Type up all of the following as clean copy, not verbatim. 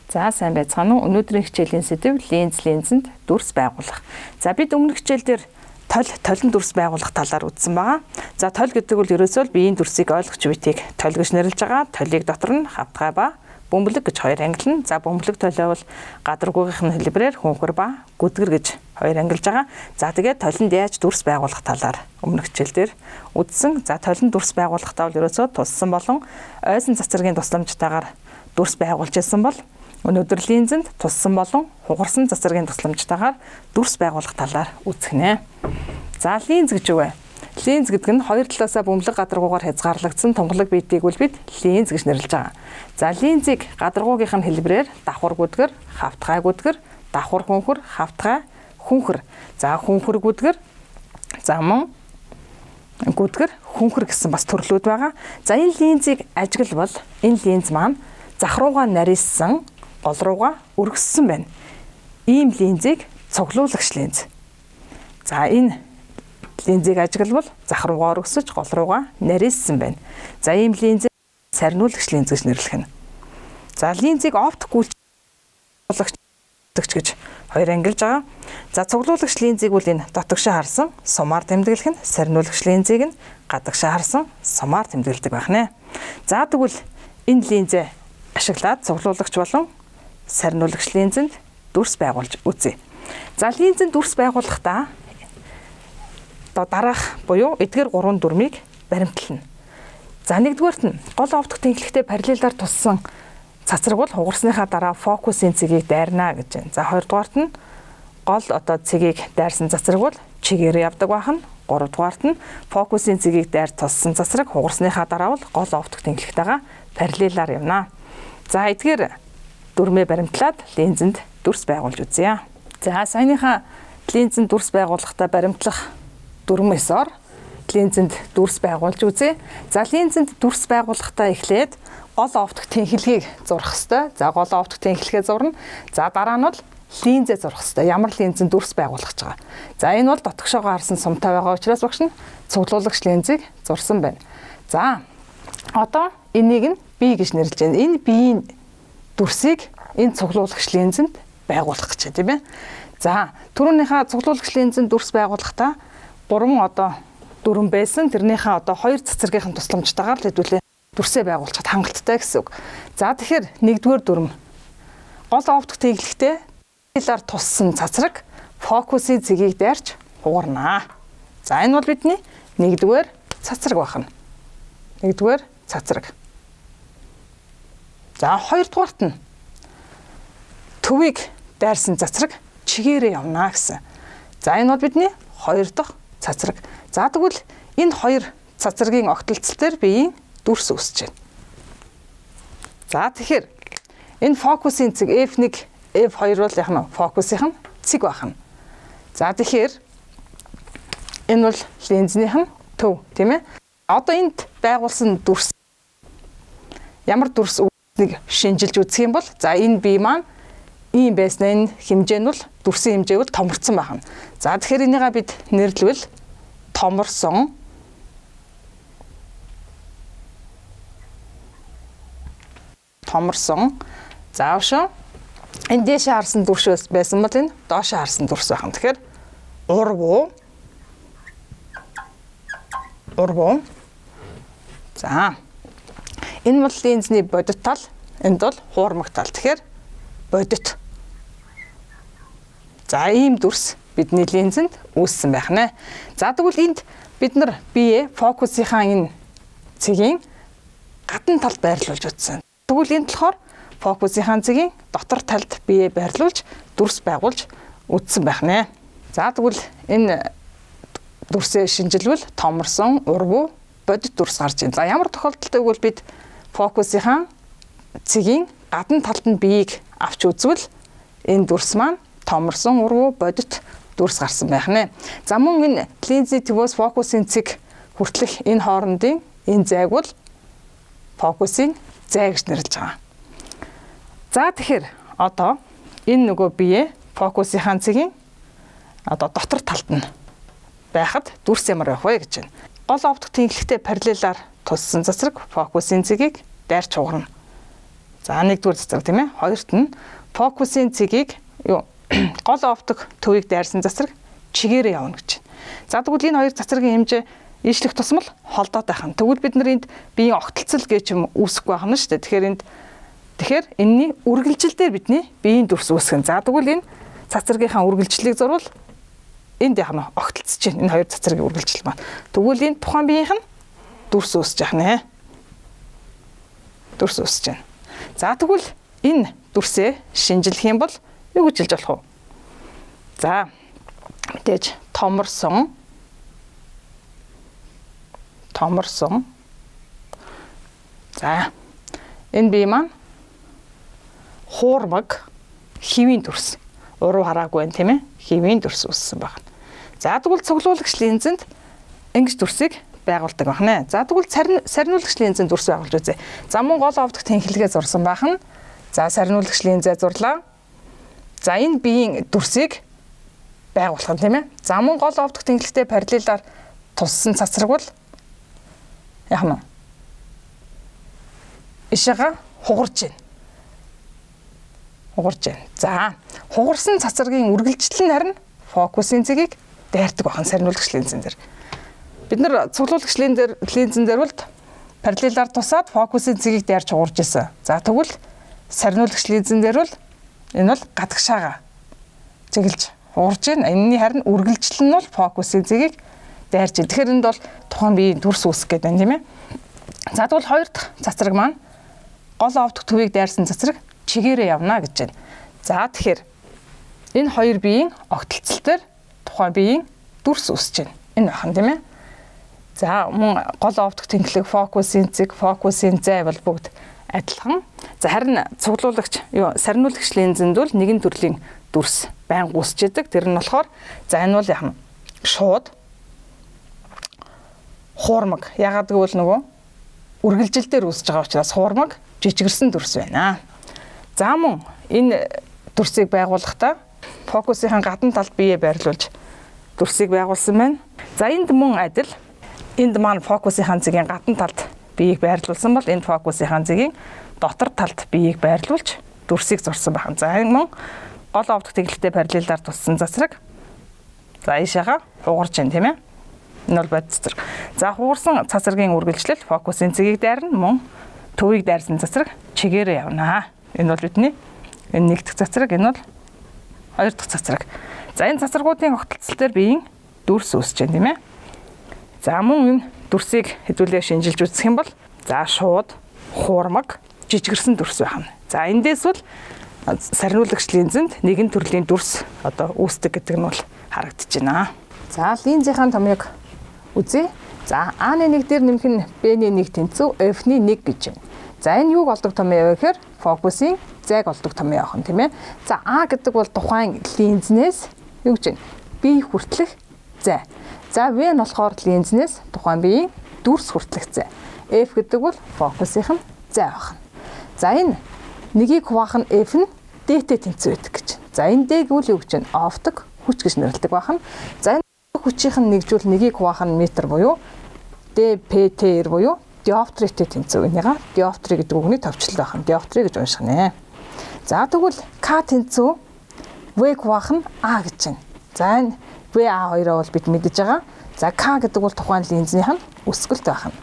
За сайн байцгаана уу? Өнөөдрийн хичээлийн сэдэв линз линзэнд дүрс байгуулах. За бид өмнөх хичээл дээр толь толин дүрс байгуулах талаар үзсэн байгаа. За толь гэдэг бол ерөөсөө л биеийн дүрсийг ойлгож битийг толь гэж нэрлэж байгаа. Толийг дотор нь хавтгай ба бөмбөлөг гэж хоёр ангилна. За бөмбөлөг толио бол гадаргуугийнх нь хэлбэрээр хүнхэр ба гүдгэр гэж хоёр ангилж байгаа. За тэгээд толинд яаж дүрс байгуулах талаар өмнөх хичээл дээр үзсэн. За толинд дүрс байгуулахдаа бол ерөөсөө туссан болон ойсон цацрагийн тусламжтайгаар дүрс байгуулж ирсэн бол өнөөдөр линзэнд туссан болон хугарсан цацрагийн тусламжтайгаар дүрс байгуулах талаар үзэх нэ. За линз гэж юу вэ? Линз гэдэг нь хоёр талаасаа бөмбөлөг гадаргуугаар хязгаарлагдсан тунгалаг биетийг үл бид линз гэж нэрлэж байгаа. За линзийг гадаргуугийнх нь хэлбэрээр давхар гүдгэр, хавтгай гүдгэр, давхар хүнхэр, хавтгай хүнхэр. За хүнхэр гүдгэр, за мөн гүдгэр, хүнхэр гэсэн бас төрлүүд байгаа. За энэ линзийг ажиглавал энэ линз маань зах руугаа нарийссан, гол руугаа өргөссөн байна. Ийм линзийг цуглуулагч линз. За энэ линзийг ажиглавал зах руугаа өргөсөж гол руугаа нарийссан байна. За ийм линзийг сарниулагч линз гэж нэрлэх нь. За линзийг оптик гүйлжуулагч гэж хоёр ангилж байгаа. За цуглуулагч линзийг бол энэ дотогшоо харсан сумаар тэмдэглэх нь, сарниулагч линзийг нь гадагшаа харсан сумаар тэмдэглэдэг байх нэ. За тэгвэл энэ линзээ ашиглаад цуглуулагч болон сарниулагч линзэнд дүрс байгуулж үзье. За линзэнд дүрс байгуулахдаа одоо дараах буюу эдгээр гурван дүрмийг баримтлана. За нэгдүгээрт нь гол оптик тэнхлэгтэй параллелаар туссан цацраг бол хугарсныхаа дараа фокусын цэгийг дайрна гэж байна. За хоёрдугаарт нь гол одоо цэгийг дайрсан цацраг бол чигээр явдаг байх нь. Гуравдугаарт нь фокусын цэгийг дайр туссан цацраг хугарсныхаа дараа бол гол оптик тэнхлэгтэйгээ параллелаар явна. За эдгээр дүрмээ баримтлаад линзэнд дүрс байгуулж үзье. За саяныхаа линзэнд дүрс байгуулахдаа баримтлах дүрмээсоор линзэнд дүрс байгуулж үзье. За линзэнд дүрс байгуулахдаа эхлээд гол оптик тэнхлэгийг зурах ёстой. За гол оптик тэнхлэгээ зурна. За дараа нь бол линзээ зурах ёстой. Ямар линзэнд дүрс байгуулах гэж байгаа. За энэ бол дотгошоогоо харсан сумтай байгаа учраас багш нь цуглуулагч линзийг зурсан байна. За одоо энийг нь бие гэж нэрлэж байна. Энэ биеийн дүрсийг энэ цуглуулагч линзэнд байгуулах гэж байна, тийм ээ. За түрүүнийхээ цуглуулагч линзэнд дүрс байгуулахдаа гурван одоо дүрэм байсан. Тэрнийхээ одоо хоёр цацрагийнх нь тусламжтайгаар л хэдүүлээ дүрсээ байгуулчихад хангалттай гэсэн үг. За тэгэхээр нэгдүгээр дүрэм гол оптик тэнхлэгтэй параллелаар туссан цацраг фокусын цэгийг дайрч хугарнаа. За энэ бол бидний нэгдүгээр цацраг байна. Нэгдүгээр цацраг. За хоёрдугаарт нь төвийг дайрсан цацраг чигээрээ явна гэсэн. За энэ бол бидний хоёр дахь цацраг. За тэгвэл энэ хоёр цацрагийн огтлцол дээр биеийн дүрс үүсэж байна. За тэгэхээр энэ фокусын цэг F1, F2 бол яг нь фокусынх нь цэг байна. За тэгэхээр энэ бол линзнийх нь төв, тийм ээ. Одоо энд байгуулсан дүрс ямар дүрс үүснийг шинжилж үзэх юм бол за энэ бие маань ийм байсан, энэ хэмжээ нь бол дүрсийн хэмжээг бол томорцсон байна. За тэгэхээр энийгээ бид нэрлэвэл томорсон томорсон. За өвшөө энэ дээшээ харсан дүрс байсан бол энэ доошоо харсан дүрс байна. Тэгэхээр урвуу урвуу. За энэ бол линзний бодит тал, энд бол хуурмаг тал. Тэгэхээр бодит. За ийм дүрс бидний линзэнд үүссэн байх нэ. За тэгвэл энд бид нар бие фокусынхаа энэ цэгийн гадна талд байрлуулж үзсэн. Тэгвэл энд болохоор фокусынхаа цэгийн дотор талд бие байрлуулж дүрс байгуулж үзсэн байх нэ. За тэгвэл энэ дүрсээ шинжилвэл томорсон, урвуу, бодит дүрс гарч байна. За ямар тохиолдолд гэвэл бид фокусынхаа цэгийн гадна талд нь биеийг авч үзвэл энэ дүрс маань томорсон, урвуу, бодит дүрс гарсан байх нэ. За мөн энэ линзний төвөөс фокусын цэг хүртэлх энэ хоорондын энэ зайг бол фокусын зай гэж нэрлэж байгаа. За тэгэхээр одоо энэ нөгөө бие фокусынхаа цэгийн одоо дотор талд нь байхад дүрс ямар байх вэ гэж байна. Гол оптик тэнхлэгтэй параллелаар туссан цацраг фокусын цэгийг дайрч хугарна. За нэгдүгээр цацраг тийм ээ. Хоёрт нь фокусын цэгийг гол оптик төвийг дайрсан цацраг чигээрээ явна гэж. За тэгвэл энэ хоёр цацрагийн хэмжээ ийшлэх тусмал холдоод байх нь. Тэгвэл бид нар энд биеийн огтлцол гэж юм үүсэхгүй байх нь шүү дээ. Тэгэхээр энд тэгэхээр энэний үргэлжил дээр бидний биеийн дүрс үүсгэн. За тэгвэл энэ цацрагийнхаа үргэлжлэлийг зурвал энд яг нь огтлцож байна. Энэ хоёр цацрагийн үргэлжлэл маань. Тэгвэл энэ тухайн биеийнх нь дүрс үүсэж яах нэ. Дүрс үүсэж байна. За тэгвэл энэ дүрсээ шинжлэх юм бол юу гэж хэлж болох вэ? За мэдээж томорсон. За энэ бие маань хуурмаг хэвийн дүрс. Уруу хараагүй байна тийм ээ. Хэвийн дүрс үүссэн байна. За тэгвэл цуглуулагч линзэнд ингэж дүрсийг байгуулдаг байна. За тэгвэл сарниулагч линзэнд дүрс байгуулж үзье. За мөн гол овдох тэнхлэгээ зурсан байх нь. За сарниулагч линзээ зурлаа. За энэ биеийн дүрсийг байгуулах нь тийм ээ. За мөн гол овдох тэнхлэгтэй параллелаар туссан цацраг бол яг нь ишээга хугарч байна. Хугарч байна. За хугарсан цацрагийн үргэлжлэл нь харин фокусын цэгийг дайрдаг бахан сарниулагч линзэн дээр. Бид нар цуглуулагч линзэн дээр бол параллелаар тусаад фокусын цэгийг дайрч хугарч исэн. За тэгвэл сарниулагч линзэн дээр бол энэ бол гадагшаага чиглэж хугарч байна. Энэний харин үргэлжлэл нь бол фокусын цэгийг дайрч байна. Тэгэхээр энд бол тухайн биеийн дүрс үүсэх гэдэг байна тийм ээ. За тэгвэл хоёр дахь цацраг маань гол овдох төвийг дайрсан цацраг чигээрээ явна гэж байна. За тэгэхээр энэ хоёр биеийн огтлцол дээр тухайн биеийн дүрс үүсэж байна. Энэ бахан тийм ээ. За мөн гол овдох тэнхлэг, фокусын цэг, фокусын зай бол бүгд адилхан. За харин цуглуулагч сарниулагч линзэнд бол нэгэн төрлийн дүрс байнга үүсэж идэг. Тэр нь болохоор за энэ бол яг нь шууд хуурмаг. Ягаад гэвэл нөгөө үргэлжил дээр үүсэж байгаа учраас хуурмаг жижигэрсэн дүрс байна. За мөн энэ дүрсийг байгуулахдаа фокусынхаа гадна талд бие байрлуулж дүрсийг байгуулсан байна. За энд мөн адил энд маань фокусынхаа цэгийн гадна талд биеийг байрлуулсан бол энд фокусынхаа цэгийн дотор талд биеийг байрлуулж дүрсийг зурсан байна. За энэ мөн гол овдох тэглэлтэй параллелаар туссан цацраг за ийшээгээ хугарч байна тийм ээ. Энэ бол бод цацраг. За хугарсан цацрагийн үргэлжлэл фокусын цэгийг дайрна, мөн төвийг дайрсан цацраг чигээрээ явна. Энэ бол бидний энэ нэг дахь цацраг, энэ бол хоёр дахь цацраг. За энэ цацрагуудын огтлцол дээр биеийн дүрс үүсэж байна тийм ээ. За мөн энэ дүрсийг хэдүүлээ шинжилж үзэх юм бол за шууд хуурмаг жижигэрсэн дүрс байна. За эндээс бол сарниулагч линзэнд нэгэн төрлийн дүрс одоо үүсдэг гэдэг нь бол харагдаж байна. За линзийнхаа томьёог үзье. За А-ны 1 дээр нэмэх нь Б-ний 1 тэнцүү F-ний 1 гэж байна. За энэ юуг олдог томьёо вэ гэхээр фокусын зайг олдог томьёо ах нь тийм ээ. За А гэдэг бол тухайн линзнээс юу гэж байна? B хүртэлх зай. За В нь болохоор линзнээс тухайн биеийн дүрс хүртэлх зай. F гэдэг бол фокусынх нь зай байх нь. За энэ нэгийг хуваах нь F нь D-тэй тэнцүү байдаг гэж. За энэ D гэвэл юу гэж байна? Оптик хүч гэж нэрлэдэг байх нь. За энэ хүчийнх нь нэгжүүл нэгийг хуваах нь метр буюу DPTR буюу диоптритэй тэнцүү. Энийга диоптри гэдэг үгний товчлол байх нь. Диоптри гэж унших нэ. За тэгвэл К тэнцүү В хуваах нь А гэж байна. За энэ VA хоёроо бол бид мэдэж байгаа. За К гэдэг бол тухайн линзнийх нь өсгөлт байх нь.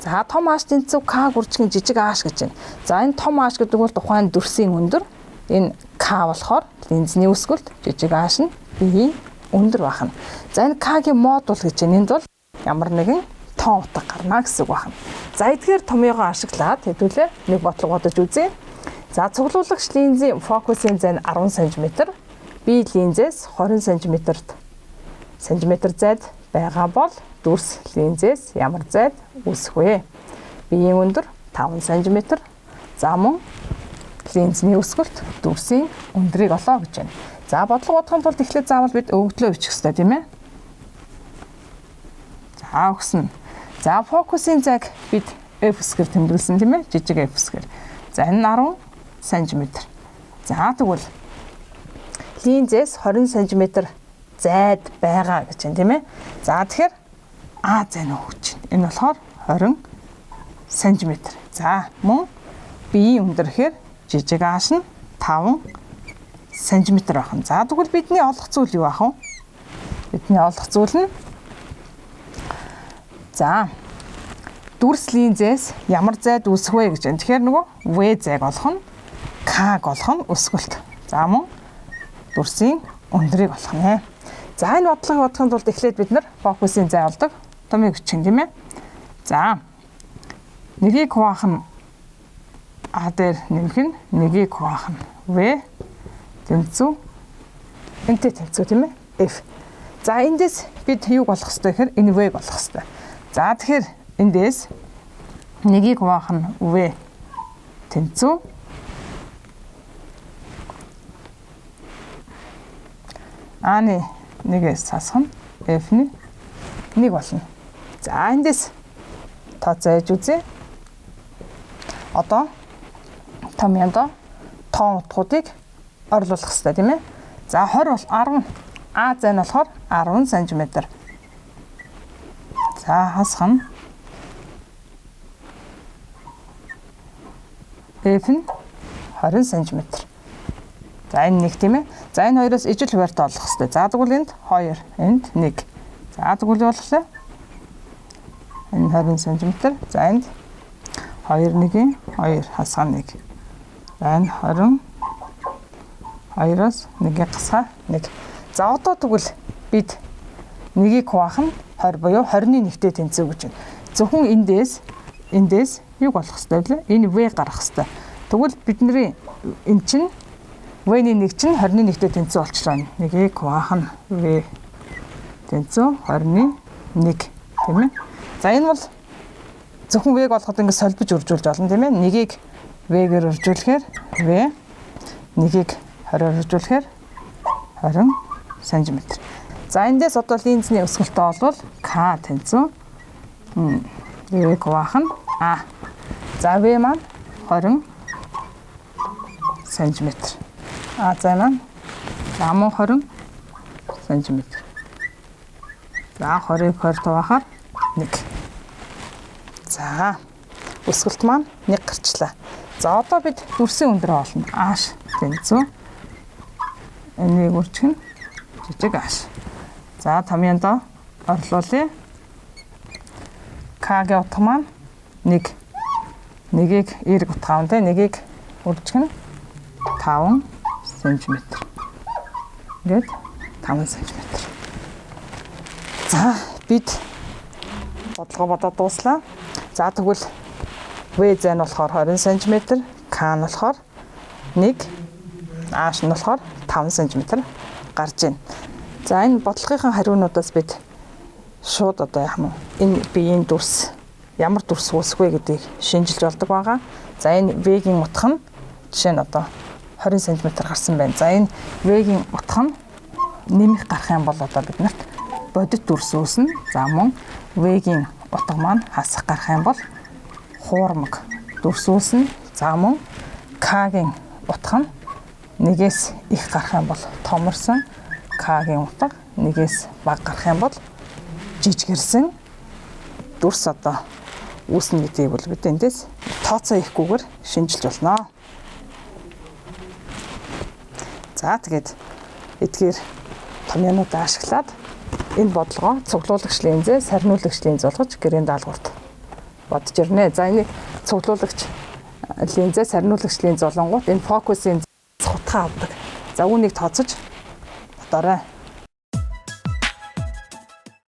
За том H тэнцүү К гүржигийн жижиг H гэж байна. За энэ том H гэдэг бол тухайн дүрсийн өндөр. Энэ К болохоор линзний өсгөлт, жижиг H нь биеийн өндөр байх нь. За энэ К-гийн модуль гэж байна. Энд бол ямар нэгэн тоон утга гарна гэсэн үг байна. За эдгээр томьёогоо ашиглаад хэдүүлээ нэг бодлого бодож үзье. За цуглуулагч линзийн фокусын зай нь 10 см, бие линзээс 20 см зайд байгаа бол дүрс линзээс ямар зайд үүсэх вэ? Биеийн өндөр 5 см. За мөн линзний өсгөлт дүрсийн өндрийг олоо гэж байна. За бодлого бодохын тулд эхлээд заавал бид өгөгдлөө бичих хэрэгтэй тийм ээ. За өгсөн. За фокусын зайг бид F үсгээр тэмдэглэсэн тийм ээ. Жижиг F үсгээр. За энэ 10 см. За тэгвэл линзээс 20 см зайд байгаа гэж байна тийм ээ. За тэгэхээр А зай нь өгч байна. Энэ болохоор 20 см. За мөн биеийн өндөр гэхээр Жижиг ааш нь 5 см байх нь. За тэгвэл бидний олох зүйл юу ах вэ? Бидний олох зүйл нь за дүрс линзээс ямар зайд үүсэх вэ гэж байна. Тэгэхээр нөгөө V зайг олох нь К-г олох нь өсгөлт. За мөн дүрсийн өндрийг олох нэ. За энэ бодлогыг бодохын тулд эхлээд бид нар фокусын зай олдог. Томьёо бичгэн тийм ээ. За нэгийг хуваах нь А дээр нэмэх нь нэгийг хуваах нь В тэнцүү энтэй тэнцүү тийм ээ. F. За эндээс бид юуг олох ёстой гэхээр энэ В-г олох ёстой. За тэгэхээр эндээс нэгийг хуваах нь В тэнцүү А-ны нэгээс хасах нь F-ний 1 болно. За эндээс тооцоо хийж үзье. Одоо томьёонд тоон утгуудыг орлуулах хэрэгтэй тийм ээ. За 20 бол 10 А зай нь болохоор 10 см. За хасах нь F нь 20 см. За энэ нэг тийм ээ. За энэ хоёроос ижил хуваарьтай олох хэрэгтэй. За тэгвэл энд 2, энд 1. За тэгвэл юу болох вэ? Энэ 20 см. За энд 2 1-ийн 2 хасгаа 1. За энэ 20 2-оос 1-ийг гасгаа 1. За одоо тэгвэл бид нэгийг хуваах нь 20 буюу 20-ны нэгтэй тэнцүү гэж байна. Зөвхөн эндээс юг болох хэрэгтэй вэ? Энэ В гарах хэрэгтэй. Тэгвэл бидний энэ чинь В-ний нэг чинь 20-ны нэгтэй тэнцүү болчихлоо. Нэгийг хуваах нь В тэнцүү 20-ны 1 тийм ээ. За энэ бол зөвхөн В-г олоход ингэ солбиж үржүүлж болно тийм ээ. Нэгийг В-гээр үржүүлэхээр В, нэгийг 20-оор үржүүлэхээр 20 см. За эндээс одоо линзний өсгөлтөө олвол К тэнцүү В-г хуваах нь А. За В маань 20 см. А зай маань за мөн 20 см. За 20-ыг 20 хуваахаар 1. За өсгөлт маань 1 гарчлаа. За одоо бид дүрсийн өндрөө олно. Ааш тэнцүү энийг үржих нь жижиг ааш. За томьёонд орлуулъя. К-гийн утга маань 1. Нэгийг эерэг утга авна те. Нэгийг үржих нь 5 см. Ингээд 5 см. За бид бодлогоо бодоод дууслаа. За тэгвэл В зай нь болохоор 20 см, К нь болохоор 1, Ааш нь болохоор 5 см гарч байна. За энэ бодлогынхаа хариунуудаас бид шууд одоо яах юм бэ? Энэ биеийн дүрс ямар дүрс үүсэх вэ гэдгийг шинжилж болдог байгаа. За энэ В-гийн утга нь жишээ нь одоо 20 см гарсан байна. За энэ В-гийн утга нь нэмэх гарах юм бол одоо биднэрт бодит дүрс үүснэ. За мөн В-гийн утга маань хасах гарах юм бол хуурмаг дүрс үүснэ. За мөн К-гийн утга нь нэгээс их гарах юм бол томорсон, К-гийн утга нэгээс бага гарах юм бол жижигэрсэн дүрс одоо үүснэ гэдгийг бол бид эндээс тооцоо хийхгүйгээр шинжилж болно. За тэгээд эдгээр томьёонуудаа ашиглаад энэ бодлогоо цуглуулагч линзээ, сарниулагч линз болгож гэрийн даалгаварт бодож ирнэ. За энийг цуглуулагч линзээ, сарниулагч линз болонгууд энэ фокусын хутгаа авдаг. За үүнийг тооцож бодоорой.